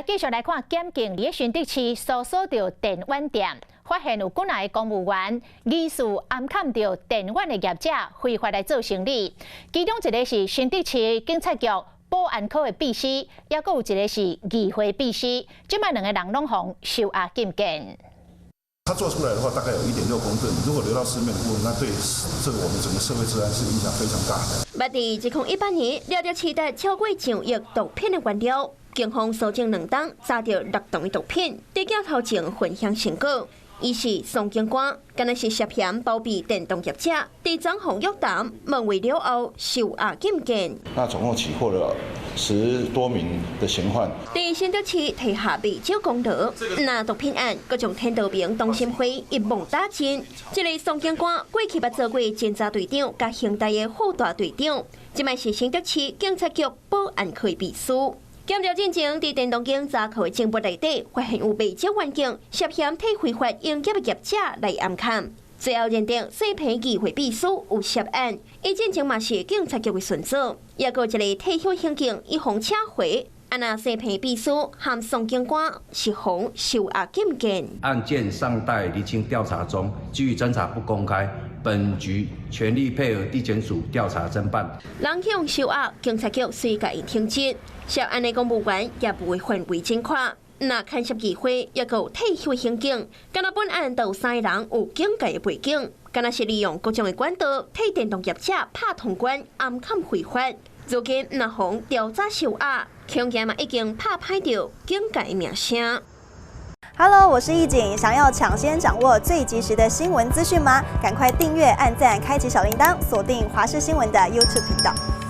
繼續來看檢警佇新竹市搜索著電玩店，發現有幾若个公務員疑似暗崁著電玩的業者非法來做生意。其中一个是新竹市警察局保安科的秘書，抑閣有一个是議會秘書。這擺兩个人攏予收押禁見。他做出來的話，大概有1.6公噸。如果流到市面的部分，那對這個我們整個社會治安是影響非常大的。捌佇2018年掠著市值超過上億毒品的原料，警方搜證2冬，查著6噸的毒品，佇鏡頭前分享成果。伊是宋警官，敢若是涉嫌包庇電動業者，佇昨予約談問話了後，收押禁見。那總共起獲了10多名的嫌犯。佇新竹市提下袂少功勞，那毒品案，閣將天道盟同心會一網打盡。這个宋警官過去捌做過偵查隊長，佮刑大的副大隊長，這擺是新竹市警察局保安科秘書。檢查進前，佇電動警查扣的證物內底，發現有袂少員警涉嫌替非法營業的業者來暗崁。最後認定細棚議會秘書有涉案，伊進前嘛是警察局的巡佐，抑閣有一個退休刑警伊予請回。啊若細棚秘書和宋警官是予收押禁見。案件尚待釐清調查中，基於偵查不公開，本局全力配合地檢署調查偵辦。人去予收押，警察局隨共伊停職。涉案的公務員業務範圍真寬，若牽涉議會，抑閣有退休刑警，敢若本案就有三个人有警界的背景，敢若是利用各種的管道替電動業者拍通關，暗崁非法。如今若予調查收押，恐驚嘛已經拍歹著警界的名聲。 Hello，我是易景，想要搶先掌握最及時的新聞資訊嗎？趕快訂閱、按讚、開啟小鈴鐺，鎖定華視新聞的 YouTube 頻道。